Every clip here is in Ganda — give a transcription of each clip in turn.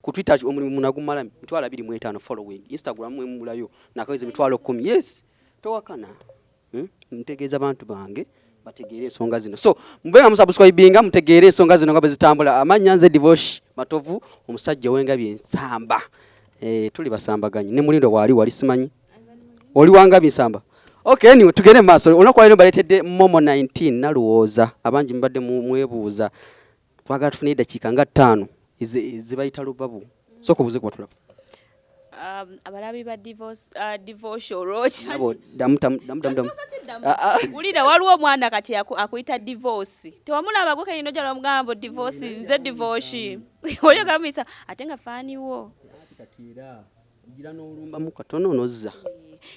Ku Twitter omulimu nagumala 25,000 following. Instagram mwemulayo nakaweza 10,000. Yes, towakana. Ntegeeza bantu bange bategeere ensonga zino. So mube nga musubscribinga, mutegeere ensonga zino nga bwe zitambula. Amannya nze Divosh Matovu, omusajja w'engabi ensamba. Tuli basambaganyi ne Mulindo waali wali simanyi oli wangabi nsamba. Okay, anyway, tugende mu maaso. Olunaku lwaleero mbaleetedde Momo 19 Naluwooza. Abangi mubadde mwebuuza, twagala tufune eddakiika nga 5 ezibayita lubabu. Sooka obuuze ku batulaba. Abalabi ba divorce, divorce olwokya. Nabo damu damu damu damu damu. Ah, ah. Wulira, waliwo omwana kati akuyita divorce. Tewamulaba gwe kenyini ojja n'omugamba divorce, nze divorce. Oli ogamuyisa ate nga faaniwo. Kati era ogira n'olumbamu katono n'ozza.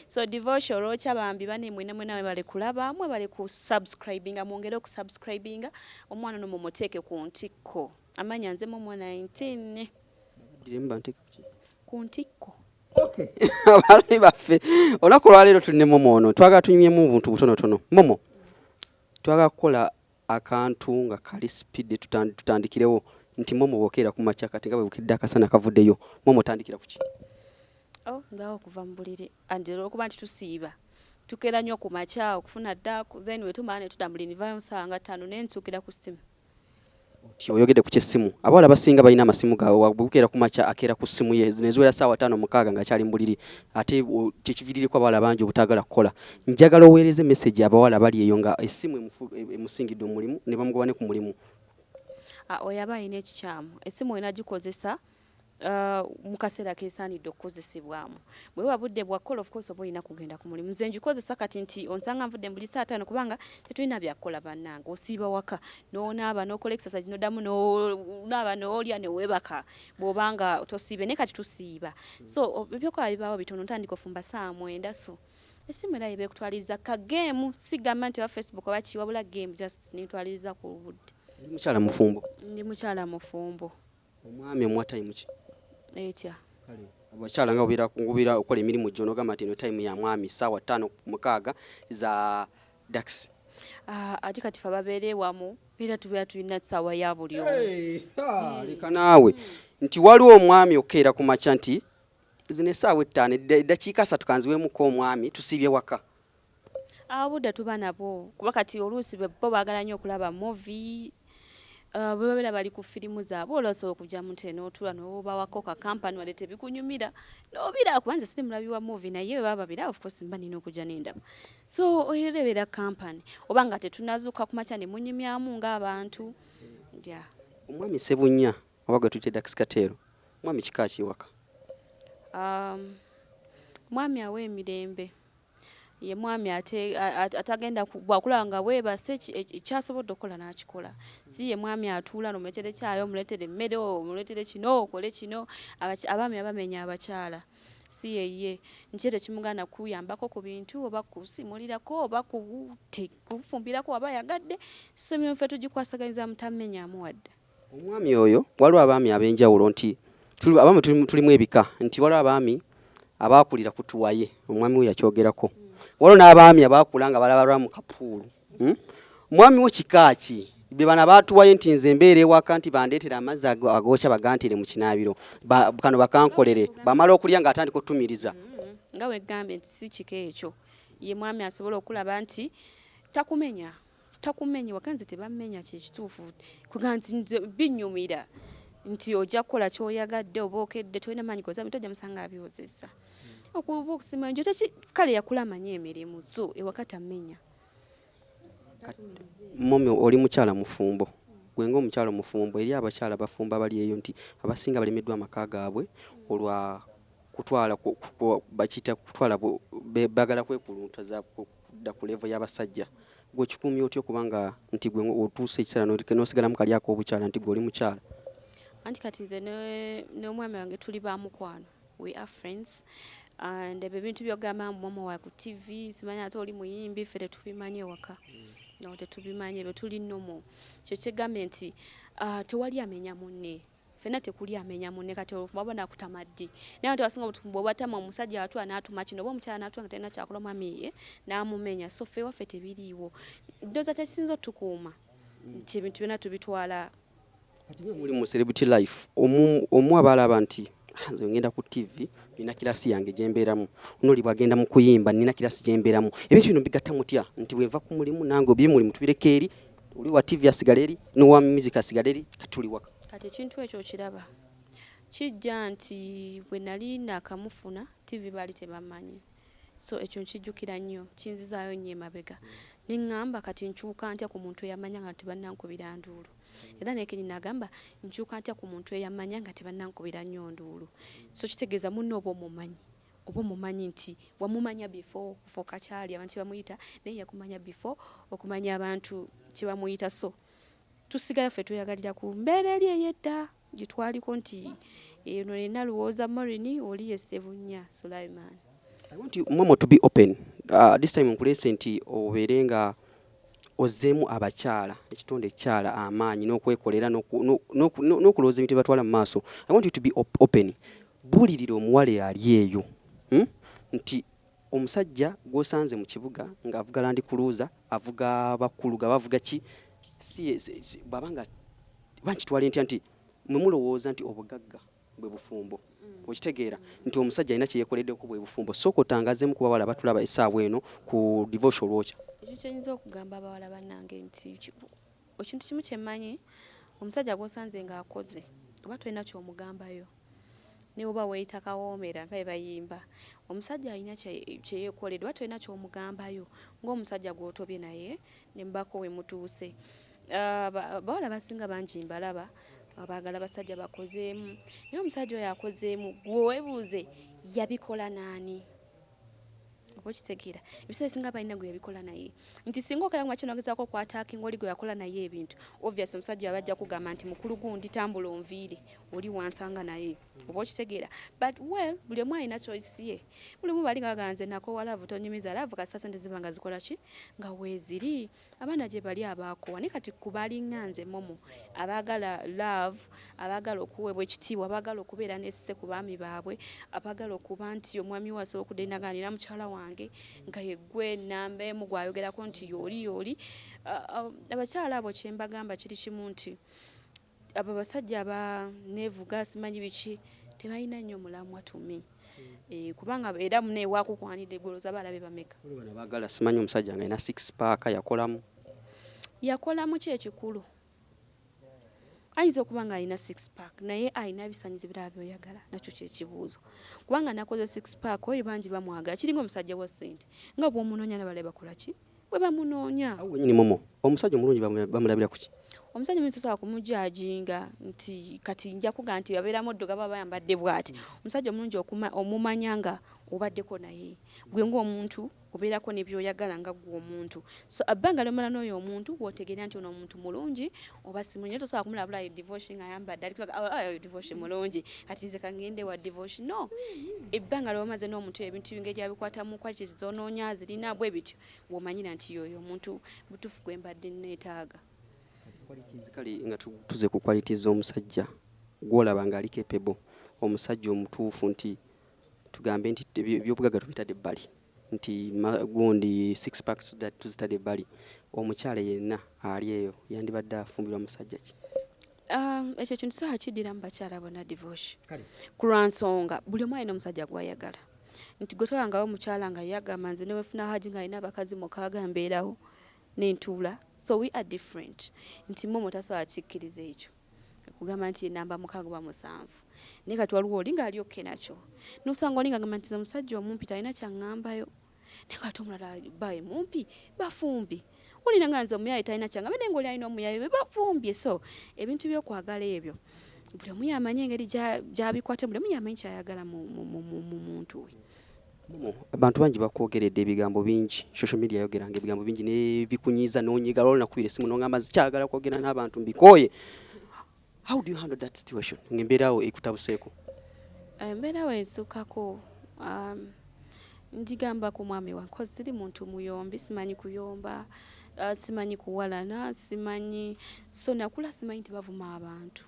So divorce olwokya bambi bane mwena mwena mwebale kulaba, mwebale ku subscribinga, mwongere okusubscribinga. Omwana ono mumuteeke ku ntikko. Amanya nze Momo 19. Ddiremu banteeke ku ki? Ku ntikko. Okay. Abalabi baffe, olunaku olwaleero tuli ne Momo ono. Twagala tunyumyemu obuntu butonotono. Momo, twagala kukola akantu nga kali speed, tutandikirewo nti Momo bw'okeera ku makya kati nga bwe bukedde akasana kavuddeyo, Momo otandikira ku ki? Oh, ndwawo okuva mu buliri and olwokuba nti tusiiba tukeera nnyo ku makya okufuna ddaku, then we tumala ne tudda mu buliri, nvaayo mu ssaawa nga 5 ne nsuukira ku ssimu. Oti oyogedde ku ky'essimu. Abawala abasinga balina amasimu gaabwe, bwe bukeera ku makya akeera ku ssimu ye, zino eziwera ssaawa 5 6 ng'akyali mu buliri, ate kyekiviiriddeko abawala bangi obutaagala kukola. Njagala oweereze message abawala bali eyo nga essimu emusingidde omulimu ne bamugoba ne ku mulimu. Ah, oyo aba alina ekikyamu. Essimu olina gikozesa mu kaseera keesaanidde okukozesebwamu. Bwe buba budde bwa kukola, of course oba olina kugenda ku mulimu. Nze ngikozesa kati nti onsanga nvudde mu buli ssaawa 5 kubanga tetulina bya kukola bannange. Osiiba waka n'onaaba n'okola exercise n'oddamu n'onaaba n'olya ne weebaka bw'oba nga tosiibye, naye kati tusiiba. So ebyokukola bibaawo bitono, ntandika ofumba ssaawa 9, so essimu era yeba ekutwaliriza ka game, sigamba nti oba Facebook oba ki, wabula game just nentwaliriza ku budde. Oli mukyala mufumbo? Ndi mukyala mufumbo. Omwami omuwa time ki? Etya? Kale abakyala nga obeera okola emirimu gyo n'ogamba nti eno time ya mwami ssaawa 5 6 za dax. Ah, ate kati fe ababeera ewamu era tubeera tulina ssaawa ya buli omu. Leka naawe nti waliwo omwami okukeera ku makya nti zino essaawa 5 eddakiika 3 kanziweemuko omwami tusiibye waka. Obudde tuba nabwo kuba kati oluusi bo baagala nnyo okulaba movie, bwe babeera bali ku firimu zaabwe olwo osobola okujja mu ntebe n'otuula n'obawako ka kampani wadde tebikunyumira n'obiraba, kuba nze siri mulabi wa movie, naye bwe baba babiraba of course mba nina okujja n'endaba. So era ebeera kampani oba nga tetunnazuukuka ku makya ne munyumyamu ng'abantu. Yeah. Omwami Ssebunya oba gwe tuyita Dax Kateero, mwami kika ki waka? Mwami awa emirembe. Ye mwami ate atagenda bw'akulaba nga weebase kyasobodde okukola n'akikola. Si ye mwami atuula n'omuleetera caayi, omuleetera emmere, omuleetere kino, okole kino. Abaami abamenya abakyala si ye ye. Nti ye tekimugaana kuyambako ku bintu oba kusimulirako oba kufumbirako waba ayagadde. So emirimu ffe tugikwasaganyiza mutamenyamu wadde. Omwami oyo, waliwo abaami ab'enjawulo nti abaami tulimu ebika nti waliwo abaami abaakulira ku tuwaye, omwami we yakyogerako. Waliwo n'abaami abaakula nga balaba lwa mu kapuulu. Mwami wo kika ki? Be bano abaatuwaye nti nze mbeera ewaka nti bandeetera amazzi agookya baganteere mu kinaabiro, kano bakankolere, bamala okulya ng'atandika otutumiriza. Nga wegambye nti si kika ekyo. Ye mwami asobola okulaba nti takumenya. Takumenya waka, nze tebammenya kye kituufu. Kugamba nti nze binnyumira nti ojja kukola ky'oyagadde oba okedde tolina maanyi goza bintu ojja musanga abyozezza. Okuba okusima enju kale yakula amanyi emirimu, so ewaka tammenya. Momo oli mukyala mufumbo. Gwe ng'omukyala omufumbo eri abakyala abafumbo abali eyo nti abasinga balemeddwa amaka gaabwe olwa kutwala bakiyita kutwala baagala kwekuluntaza kudda ku level y'abasajja. Gwe okikuumye otya okubanga nti gwe otuuse ekiseera n'osigalamu kali ak'obukyala nti gwe oli mukyala? Anti kati nze n'omwami wange tuli ba mukwano. We are friends. And ebyo ebintu by'ogamba mbu Momo wa ku TV, simanyi ate oli muyimbi, ffe tetubimanyi ewaka. No, tetubimanyi ebyo, tuli normal. Kyo kyegambye nti tewali amenya munne. Ffenna tekuli amenya munne, kati oba nakutama ddi. Naye abantu abasinga obutuufu bw'obatama omusajja atula n'atuma kino oba omukyala n'atula nga talina kyakola omwami ye n'amumenya. So ffe ewaffe tebiriiwo. Ndowooza kye kisinza otukuuma nti ebintu byonna tubitwala. Kati mwe muli mu celebrity life, omu aba alaba nti, "Ah, nze ngenda ku TV, nina class yange gyembeeramu, noli bwagenda mu kuyimba, nina class gyembeeramu." Ebintu bino bigatta mutya nti bwenva ku mulimu nange oby'emulimu tubireka eri, oli wa TV asigala eri, n'owa music asigala eri, katuli waka? Kati ekintu ekyo kiraba kijja nti bwe nali naakamufuna, TV baali tebamanyi, so ekyo nkijjukira nnyo, kinzizaayo nnyo emabega, neŋŋamba kati nkyuka ntya ku muntu eyamanya nga tebannankubira nduulu? Era naye kenyini nagamba, nkyuka ntya ku muntu eyamanya nga tebannankubira nnyo nduulu? So kitegeeza munno oba omumanyi nti wamumanya before kufuuka kyali abantu kyebamuyita, naye yakumanya before okumanya abantu kyebamuyita. So tusigala ffe tweyagalira ku mbeera eri ey'edda gye twaliko nti eno yenna Luwooza Morini, oli ye Ssebunya Sulaiman. I want you, Momo, to be open. This time nkuleese nti obeere nga ozzeemu abakyala, ekitonde ekyala, amaanyi n'okwekolera n'okulowooza ebintu ebibatwala mu maaso. I want you to be open. Buulirira omuwala ali eyo, Nti omusajja gw'osanze mu kibuga ng'avuga Land Cruiser, avuga bakulu ga bavuga ki, si bw'aba nga bankitwala ntya nti mwe mulowooza nti obugagga bwe bufumbo. Okitegeera nti omusajja alina kyeyekoleddeko bwe bufumbo. Sooka otangazeemu ku bawala batulaba essaawa eno ku Divorce Olwokya. Ekyo kyenyinza okugamba abawala bannange nti ekintu kimu kyemmanyi, omusajja gw'osanze ng'akoze, oba tolina kyomugambayo, ne oba weeyita kawoomera nga bwe bayimba, omusajja alina kyeyeekoledde, oba tolina kyomugambayo ng'omusajja gw'otobye naye ne mubako we mutuuse. Abawala basinga bangi mbalaba abaagala basajja bakozeemu, naye omusajja oyo akozeemu, gwe weebuuze yabikola naani? Oba okitegeera, ebiseera ebisinga balina gwe yabikola naye, nti singa okera mu makya nogezaako okwataakinga oli gwe yakola naye ebintu, obvious omusajja aba ajja kugamba nti mukulu gundi, tambula onviire oli wansanga naye. Oba okitegeera? But well, buli omu alina choice ye. Buli omu bali nga bagamba nze nakoowa love, tonyumiza love, kasita sente ziba nga zikola ki, nga weeziri. Abaana gye bali abaakowa, naye kati ku balinga nze Momo, abaagala love, abaagala okuweebwa ekitiibwa, abaagala okubeera n'esse ku baami baabwe, abaagala okuba nti omwami we asobola okudda enagana nina mukyala wange nga yeggwe namba emu gw'ayogerako nti yooli yooli. Abakyala abo kyembagamba kiri kimu nti abo abasajja aba neevuga simanyi biki tebalina nnyo mulamwa tumi. Kubanga era mune wakukwanidde gwolowooza balabe bameka? Waliwo bano abaagala simanyi omusajja nga alina six pack, yakolamu. Yakolamu ki ekikulu? Ayinza okuba nga alina six pack, naye alina ebisanyizo ebirala byoyagala, nakyo kyekibuuzo. Kubanga nakoze six pack oyo bangi bamwagala, kiringa omusajja wa ssente nga bw'omunoonya nabalabe bakola ki bwe bamunoonya. Awo wenyini Momo, omusajja omulungi bamulabira ku ki? Omusajja omulungi tosobola kumujajinga nti kati nja kuga nti abeera muddugavu aba ayambadde bw'ati. Omusajja omulungi omumanya nga obaddeko naye, gwe ng'omuntu obeerako ne by'oyagala nga ggwe omuntu. So ebbanga ly'omala n'oyo omuntu bw'otegeera nti ono omuntu mulungi oba si mulungi. Naye tosobola kumulaba Divoshi ng'ayambadde ali kulaga, "Ah, oyo Divoshi mulungi, kati nze kangende wa Divoshi." No, ebbanga ly'omaze n'omuntu, ebintu engeri gy'abikwatamu, qualities z'onoonya zirina, bwe bityo bw'omanyira nti y'oyo omuntu butuufu gwe mbadde neetaaga. Qualities, kale nga tuze ku qualities z'omusajja gw'olaba ng'ali capable, omusajja omutuufu, nti tugambe nti ebyobugagga tubitadde ebbali, nti gundi six packs tuzitadde ebbali, omukyala yenna ali eyo yandibadde afumbirwa musajja ki? Ekyo kintu sobola kiddira mu bakyala bonna, Divoshi, ku lwa nsonga buli omu alina omusajja gw'ayagala, nti gwe tobangawo omukyala nga yagamba nze ne bwefuna Haji ng'alina abakazi 6 mbeerawo nentuula. So we are different, nti Momo tasobola kikkiriza ekyo kugamba nti namba 6 oba 7, naye kati waliwo oli ng'ali okay nakyo, nosanga oli ng'agamba nti nze omusajja omumpi talina kyaŋŋambayo, naye kati omulala baye mumpi bafumbi, olina nga nze omuyaye talina kyaŋŋamba, naye ng'oli alina omuyaye be bafumbye. So ebintu by'okwagala ebyo buli omu yamanyi engeri gy'abikwata, buli omu yamanyi kyayagala mu muntu we. Momo, abantu bangi bakwogeredde ebigambo bingi, social media yayogeranga ebigambo bingi nebikunyiiza n'onyiga, lwali nakubira essimu n'ongamba nzikyagala kwogera n'abantu mbikooye. How do you handle that situation ng'embeerawo ekutabuseeko? Embeera wensukako, njigamba ku mwami wange, cause siri muntu muyombi, simanyi kuyomba, simanyi kuwalana, simanyi. So nakula simanyi nti bavuma abantu,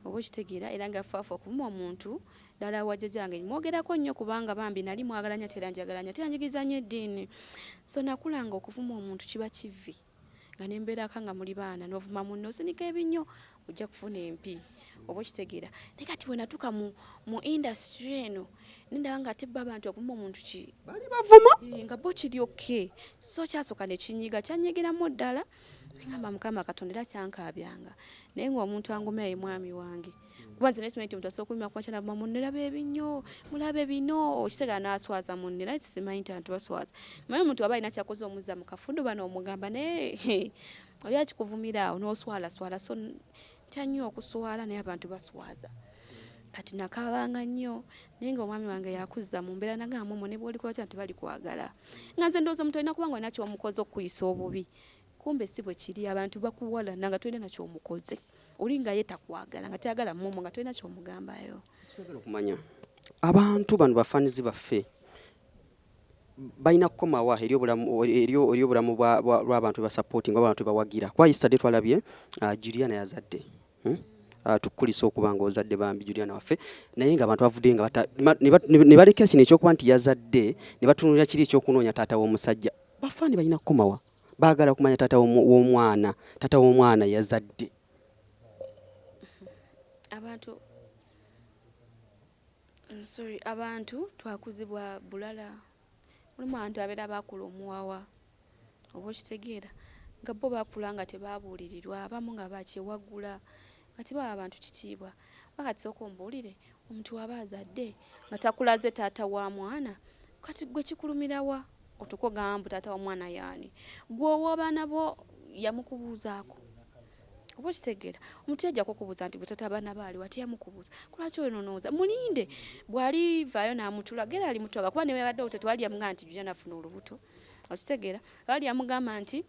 oba okitegeera? Era nga faafa okuvuma omuntu ddala wa jjajjange mwogerako nnyo, kubanga bambi nali mwagala nnyo ate era njagala nnyo ate yanjigiriza nnyo eddiini. So nakula nga okuvuma omuntu kiba kivi, nga nembeerako nga muli baana n'ovuma munno, osinika ebinnyo. Ojja kufuna empi, oba okitegeera. Naye kati bwe natuuka mu industry eno, nendaba nga ate bo abantu okuvuma omuntu ki Bali bavuma. Nga bo kiri okay. So kyasooka ne kinyiga, kyanyigiramu ddala. Ngamba Mukama Katonda, era kyankaabyanga, naye ng'omuntu angumya ye mwami wange, kuba nze nesimanyi nti omuntu asobola okuyima kumakya navuma munne, laba ebinnyo, mulabe bino, okitegeera, n'aswaza munne. Naye simanyi nti abantu baswaza. Manyi omuntu aba alina kyakoze, omuzza mu kafundo, bano omugamba, naye oli akikuvumira awo n'oswalaswala. So ntya nnyo okuswala, naye abantu baswaza. Kati nakaabanga nnyo, naye nga omwami wange yakuzza mu mbeera, nagamba, "Momo, ne bw'olikola otya nti balikwagala." Nga nze ndowooza omuntu olina kuba nga olina kyomukoze okukuyisa obubi. Kumbe si bwe kiri. Abantu bakuwalana nga tolina nakyomukoze, oli nga ye takwagala, nga tayagala Momo, nga tolina kyomugambayo. Kitwagala okumanya, abantu bano bafanizi baffe balina kukomawa eri obulamu lw'abantu bebasupporting oba abantu bebawagira? Kuba yesterday twalabye Juliana yazadde, Tukukulisa okuba nga ozadde, bambi Juliana waffe, naye nga abantu bavuddeyo nga ne balekera kino ekyokuba nti yazadde, ne batunulira kiri ekyokunoonya taata w'omusajja. Bafaani balina kukomawa? Baagala kumanya taata w'omwana, taata w'omwana yazadde. Abantu, sorry, abantu twakuzibwa bulala. Mulimu abantu abeera bakula omuwawa, oba okitegeera, nga bo bakula nga tebabuulirirwa, abamu nga bakyewaggula, nga tebawa abantu kitiibwa. Bakati sooka ombuulire, omuntu waba azadde nga takulaze taata wa mwana, kati gwe kikulumirawa otuuka ogamba mbu taata wa mwana yaani? Gwe ow'abaana bo yamukubuuzaako? Oba okitegeera, omuntu yajjako okubuuza nti bwe taata abaana baaliwa, teyamukubuuza. Kulwaki oyononooza? Mulinde, bw'alivaayo n'amutula gera alimutulaga, kuba ne webadde olubuto tewali yamugamba nti Juliana afuna olubuto. Okitegeera, wali yamugamba nti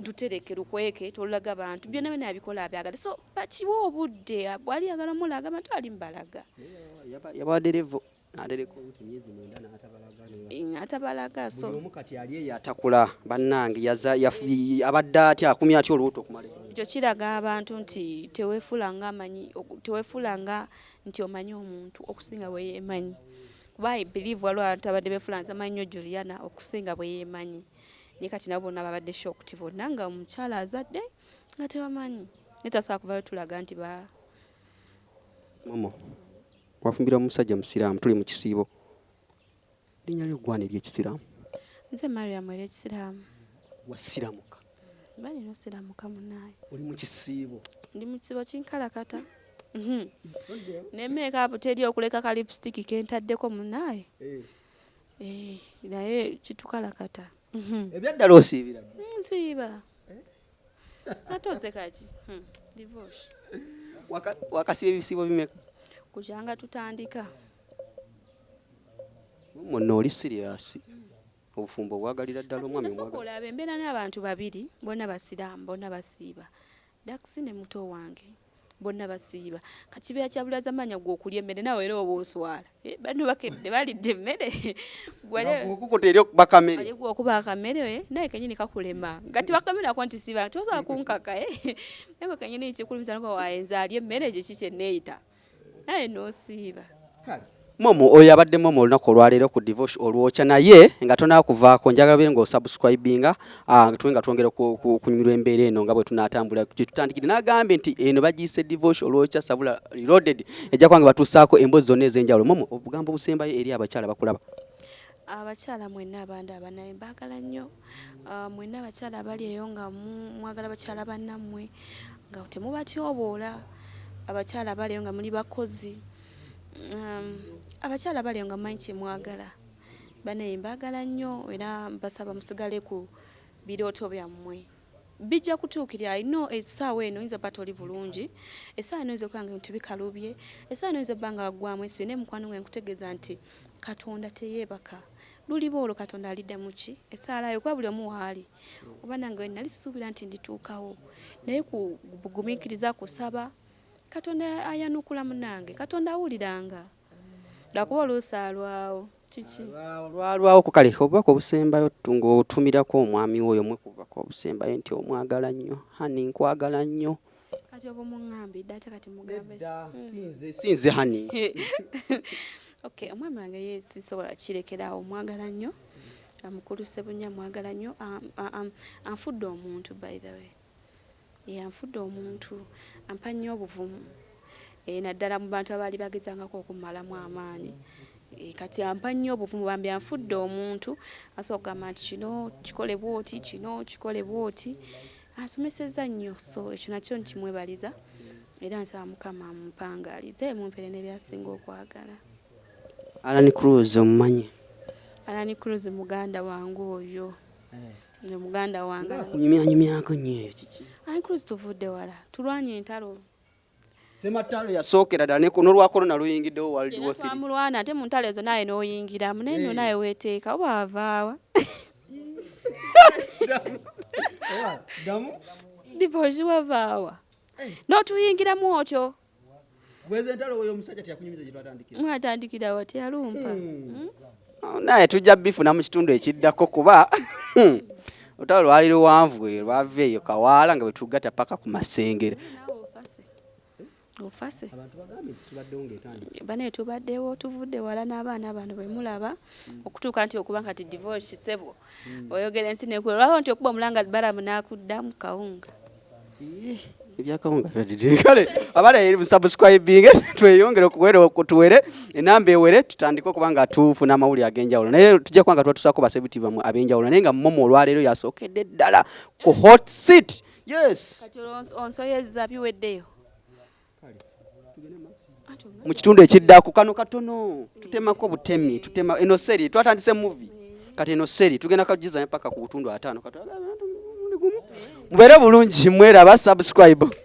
lutereke, lukweke, tolulaga bantu. Byonna byonna yabikola abyagala. So bakiwe obudde, bwali yagala mulaga bantu, ali mubalaga. Yabawadde level atereka olubuto emyezi 9 n'atabalaga. Atabalaga, so Buli omu kati ali eyo atakula, bannange, abadde atya, akumya atya olubuto okumala ebbanga? Ekyo kiraga abantu nti teweefuula nga amanyi, teweefuula nga nti omanyi omuntu okusinga bwe yeemanyi, kuba I believe waliwo abantu abadde beefuula nti amanyi nnyo Juliana okusinga bwe yeemanyi, naye kati nabo bonna babadde shocked bonna nga omukyala azadde nga tebamanyi, naye tasobola kuvayo tulaga nti ba Momo, wafumbira omusajja musiraamu, tuli mu kisiibo. Linnya lyo ggwana ery'ekisiraamu? Nze Mariam, eryekisiraamu. Wasiramuka? Balina osiramuka, munaaye. Oli mu kisiibo? Ndi mu kisiibo kinkalakata. Ne makeup teri okuleka ka lipstick kentaddeko, munaaye. Eh, naye kitukalakata. Ebyaddala osiibira? Nsiiba, ate oseka ki? Divorce. Wakasiba ebisiibo bimeka? Kukyanga tutandika. Muno oli serious, obufumbo obwagalira ddala omwami? Nasooka Omwagala? Olaba embeera n'abantu babiri, bonna basiraamu, bonna basiiba, Dakisi ne muto wange, bonna basiiba. Kati kibeera kyabulaza maanya gwe okulya emmere naawe, era oba oswala. Eh, bano bakedde balidde emmere. Okukuta eri okuba kamere. Ali gwe okuba akamere, eh, naye kenyini kakulema nga tebakamerako nti siba tosobola kunkaka, eh. Naye gwe kenyini kikulumiza nga wayenza alya emmere, kiki kyenneeyita, naye n'osiiba. Momo, oyo abadde Momo olunaku olwaleero ku Divorce olwokya. Naye nga tonakuvaako, njagala beere ng'osubscribinga, tube nga twongera kunyumirwa embeera eno nga bwe tunaatambula. Gye tutandikire n'agambye nti eno bagiyise Divorce olwokya sabula reloaded, ejja kubanga batuusaako emboozi zonna ez'enjawulo. Momo, obugambo obusembayo eri abakyala bakulaba? Abakyala mwenna abandi abanaye, mbaagala nnyo. Mwenna abakyala abali eyo nga mwagala bakyala bannammwe, nga temubatyoboola. Abakyala abali eyo nga muli bakozi, abakyala abali eyo nga mumanyi kyemwagala, banaye mbaagala nnyo, era mbasaba musigale ku birooto byammwe, bijja kutuukirira. Ino essaawa eno oyinza obba toli bulungi, essaawa eno oyinza okuba nga ebintu bikalubye, essaawa eno oyinza obba nga waggwamu essuubi, naye mukwano gwe nkutegeeza nti Katonda teyeebaka. Luliba olwo Katonda alidde mu ki essaala yo, kuba buli omu waali oba nange nali sisuubira nti ndituukawo, naye ku bugumiikiriza, kusaba, Katonda ayanukula. Munange, Katonda awuliranga, lwakuba oluusi alwawo kiki. Lwalwawo. Kale obubaka obusembayo ng'otumirako omwami wo oyo mwe kububaka obusembayo nti omwagala nnyo, honey, nkwagala nnyo. Kati obwo muŋŋambidde, ate kati mugambe ki? Sinze, sinze honey. Okay, omwami wange ye sisobola kirekerawo, mwagala nnyo. Mukulu Sebunya mwagala nnyo. Anfudde omuntu, by the way. Ye anfudde omuntu. Ampa nnyo obuvumu, naddala mu bantu abaali bagezangako okummalamu amaanyi. Kati ampa nnyo obuvumu bambi, anfudde omuntu asobola okugamba nti kino kikole bwoti, kino kikole bwoti. Ansomesezza nnyo, so ekyo nakyo nkimwebaliza, era nsaba Mukama amupangaalize, mumpere n'ebyasinga okwagala. Alan Cruz omumanyi? Alan Cruz muganda wange oyo, ne muganda wange. Kunyumyanyumyako nnyo eyo kiki? Alan Cruz tuvudde wala, tulwanye entalo. Sematalo yasookera ddala n'olwa corona luyingiddewo, World War Three. Twamulwana ate mu ntalo ezo naye n'oyingiramu, naye nno naye weeteeka oba wavaawa. Divoshi wavaawa n'otuyingiramu otyo. Bweza entalo, oyo omusajja teyakunyumiza gye twatandikira? Mwatandikira wa? Teyalumpa. Naye tujja bifuna mu kitundu ekiddako, kuba olutalo lwali luwanvu, lwava eyo Kawaala nga bwe tugatta paka ku Masengere. Naawe ofase ofase. Abantu bagambye nti tubaddewo ng'etandika. Bane tubaddewo, tuvudde wala n'abaana bano bwe mulaba okutuuka nti okuba kati divorce sebo oyogera ensi nekulwawo nti okuba omulanga balamu n'akuddamu kawunga. Ebyakawunga, kale abala eri subscribing, tweyongere okuwere, tuwere enamba ewere, tutandike okuba nga tufuna amawulire ag'enjawulo. Naye tujja kuba nga twatusaako ba celebrity bammwe ab'enjawulo, naye nga Momo olwaleero yasookedde ddala ku hot seat, yes. Kati olwo onsoyezza biweddeyo. Mu kitundu ekiddako, kano katono tutemako butemi, tutema eno series. Twatandise movie, kati eno series tugenda kagizanya paka ku butundu 50. Kati gumu mubeere bulungi, mweraba, subscribe.